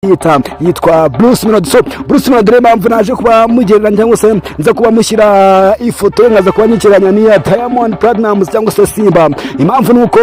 Yita yitwa Bruce Melody. So Bruce Melody rero, impamvu naje kuba mugereranya cyangwa se nza kuba mushyira ifoto ye, nkaza kuba nyigereranya n'iya Diamond Platnumz cyangwa se Simba, impamvu ni uko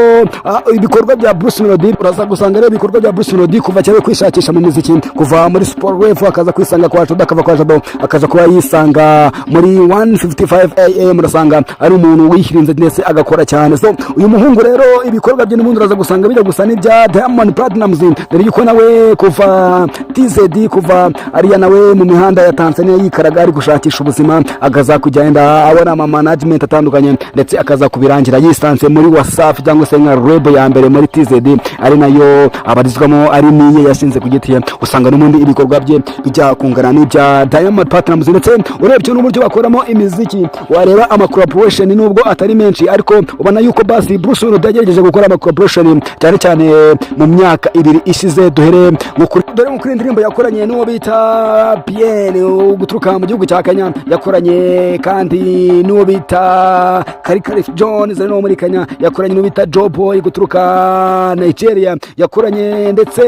ibikorwa bya Bruce Melody, uraza gusanga rero ibikorwa bya Bruce Melody kuva kera kwishakisha mu muziki, kuva muri Sport Wave akaza kwisanga kwa Jado, akava kwa Jado akaza kuba yisanga muri 155 AM, urasanga ari umuntu wihirinze ndetse agakora cyane. So uyu muhungu rero, ibikorwa bye n'ubundi uraza gusanga bijya gusa n'ibya Diamond Platnumz, dore yuko nawe kuva TZD, kuva ariya nawe mu mihanda ya Tanzania yikaraga ari gushakisha ubuzima, akaza kugenda abona ama management atandukanye, ndetse akaza kubirangira yisanze muri Wasafi cyangwa se nka label ya mbere muri TZD, ari nayo abarizwamo, ari niye yashinze ku giti ye. Usanga n'ubundi ibikorwa bye bijya kungana n'ibya Diamond Platnumz, ndetse urebye n'uburyo bakoramo imiziki, wareba ama collaboration, nubwo atari menshi, ariko ubona yuko basi Bruce Melody yagerageje gukora ama collaboration cyane cyane mu myaka 2 ishize. Duhere nko kuri, dore nko kuri indirimbo yakoranye n'uwo bita Bien guturuka mu gihugu cya Kenya, yakoranye kandi n'uwo bita Khaligraph Jones ari no muri Kenya, yakoranye n'uwo bita Joe Boy guturuka Nigeria, yakoranye ndetse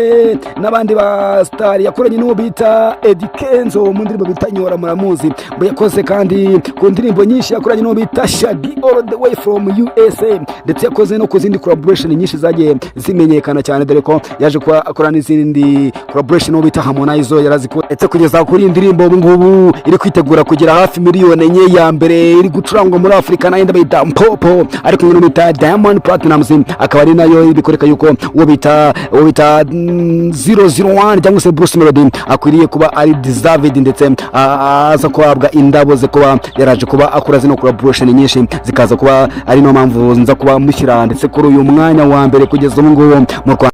n'abandi ba star, yakoranye n'uwo bita Eddy Kenzo mu ndirimbo bita Nyora, muramuzi. Yakoze kandi ku ndirimbo nyinshi, yakoranye n'uwo bita Shaggy all the way from USA, ndetse yakoze no ku zindi collaboration nyinshi zagiye zimenyekana cyane, dore ko yaje kuba akora n'izindi collaboration n'uwo bita Harmonize yarazikora, ndetse kugeza kuri iyi ndirimbo ubu ngubu iri kwitegura kugera hafi miliyoni 4 ya mbere iri gucurangwa muri Afurika, nayo bayita Mpopo, ari kumwe n'uwo bita Diamond Platnumz, akaba ari nayo bikoreka yuko uwo bita 001 cyangwa se Bruce Melody akwiriye kuba ari deserved, ndetse aza kuhabwa indabo ze kuba yaraje kuba akora zino collaboration nyinshi, zikaza kuba ari no mpamvu nza kuba mushyira ndetse kuri uyu mwanya wa mbere kugeza ubu ngubu mu Rwanda.